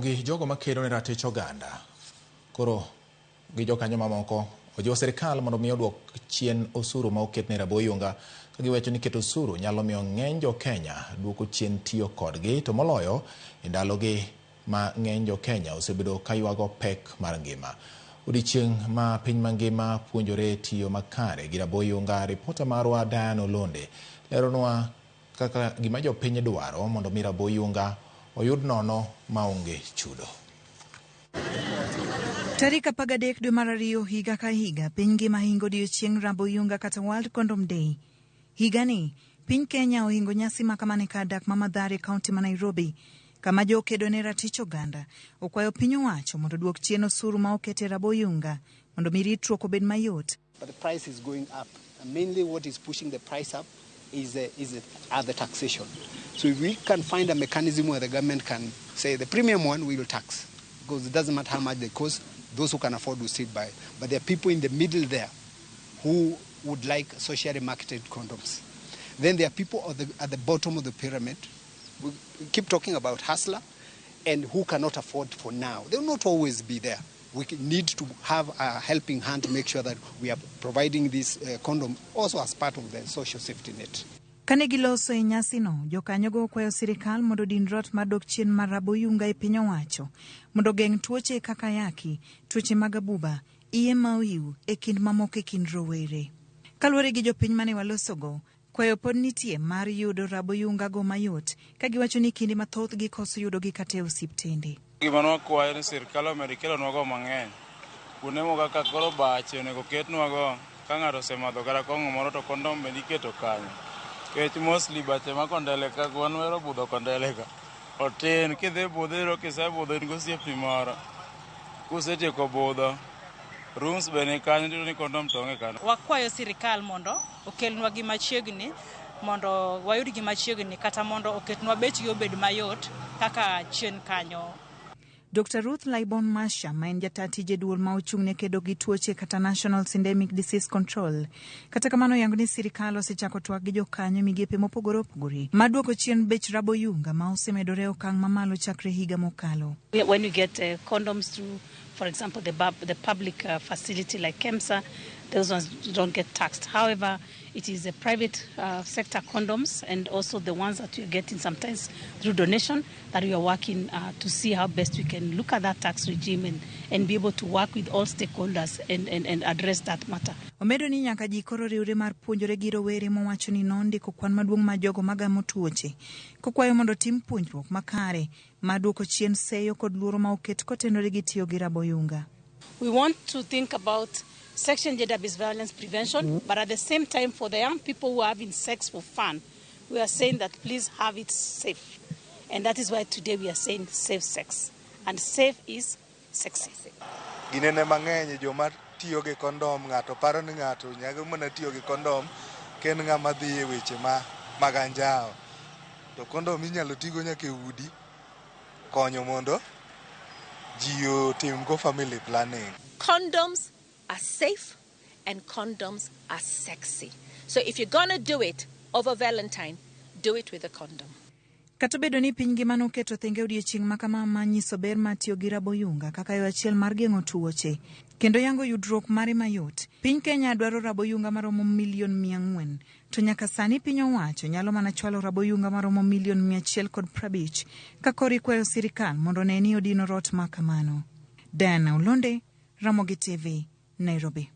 Gi jogo makedo ne ratich oganda koro gi jokanyo mamoko ojiwo sirikal mondo mi oduok chien osuru ma oket ne raboyunga ka giwacho ni keto osuru nyalo miyo ng'eny jo Kenya duoko chien tiyo kodgi to moloyo e ndalogi ma ng'eny jo Kenya osebedo ka ywago pek mar ngima. Odiechieng' ma piny mangima puonjore tiyo makare gi raboyunga, ripota marwa Diane Olonde leronwa kaka gima jopiny dwaro mondo mi raboyunga oyud nono maonge chudo. Tarik 13 dwe mar ariyo higa ka higa, piny ngima hingo odiechieng raboyunga kata World Condom Day. Higani, piny Kenya ohingo nyasi ma kamano e kar dak ma Mathare, kaunti ma Nairobi, kama jokedo ne ratich oganda okwayo piny owacho mondo oduok chien osuru ma oket e raboyunga mondo mi ritruok obed mayot. But the price is going up. And mainly what is pushing the price up are the taxation. So if we can find a mechanism where the government can say the premium one we will tax, because it doesn't matter how much they cost, those who can afford will still buy. But there are people in the middle there who would like socially marketed condoms. Then there are people at the bottom of the pyramid. We keep talking about hustler and who cannot afford for now. They will not always be there. We need to have a helping hand to make sure that we are providing this condom also as part of the social safety net. Kane giloso e nyasino, jokanyogo okwayo sirikal mondo odin rot mar dok chien mar raboyunga e piny owacho mondo ogeng' tuoche kaka ayaki, tuoche mag abuba, iye ma ohiu e kind mamoko e kind rowere. Kaluwore gi jopiny mane walosogo, kwayo pod nitie mar yudo raboyungago mayot ka giwacho ni kinde mathoth gikoso yudogi kata e osiptende. Gima nwakwayo ni sirikal omed kelonwago mang'eny. Kuonde moko kaka koro bache onego ketnwago ka ng'ato osemadho kata kong'o moro to kondom bende iketo kanyo. Nikech mostly bache ma Kondele ka wan wahero budho Kondele ka. Otin kidhi budho iyudo kisebudho in gosiepni moro. Kusetieko budho, rooms be ni kanyo tiyudo ni kondom to onge kanyo. Wakwayo sirikal mondo okelnwa gi machiegni mondo wayud gi machiegni kata mondo oketnwa bechgi obed mayot kaka chien kanyo. Dr. Ruth Laibon Masha ma en jata tije duol ma ochung' ne kedo gi tuoche kata National Syndemic Disease Control. Kata kamano yango ni sirikal osechako twak gi jokanyo e migepe mopogore opogore ma duoko chien bech raboyunga ma osemedore e okang' mamalo chakre higa mokalo. When you get condoms through, for example, the public facility like KEMSA, those ones don't get taxed. However, it is the private sector condoms and also the ones that we are getting sometimes through donation that we are working to see how best we can look at that tax regime and be able to work with all stakeholders and address that matter. Omedo ni nyaka ji koro riwre mar puonjore gi rowere mowacho ni nondiko kwan maduong' mar jogo magamo tuoche kokwayo mondo tim puonjruok makare mar duoko chien seyo kod luoro ma oket kotenore gi tiyo gi raboyunga. We want to think about sex and gender-based violence prevention, but at the same time for the young people who are having sex for fun, we are saying that please have it safe. And that is why today we are saying safe sex. And safe is sexy. Ginene mang'eny joma tiyo gi kondom, ng'ato paro ni ng'ato nyalo mana tiyo gi kondom ka en ng'ama dhi e weche mag anjawo. To kondom inyalo tigo nyaka e udi konyo mondo ji otim go family planning. Condoms are safe and condoms are sexy. So if you're going to do it over Valentine, do it with a condom. Kata obedo ni piny ngima noketo thenge odiechieng' ma kama ma nyiso ber mar tiyo gi raboyunga kaka yo achiel mar geng'o tuoche kendo yango yudruok mare mayot, piny Kenya dwaro raboyunga maromo milion 400 to nyaka sani piny owacho nyalo mana chwalo raboyunga maromo milion 150 ka koro ikwayo sirikal mondo one ni odino rot ma kamano. Diana Olonde, Ramogi TV, Nairobi.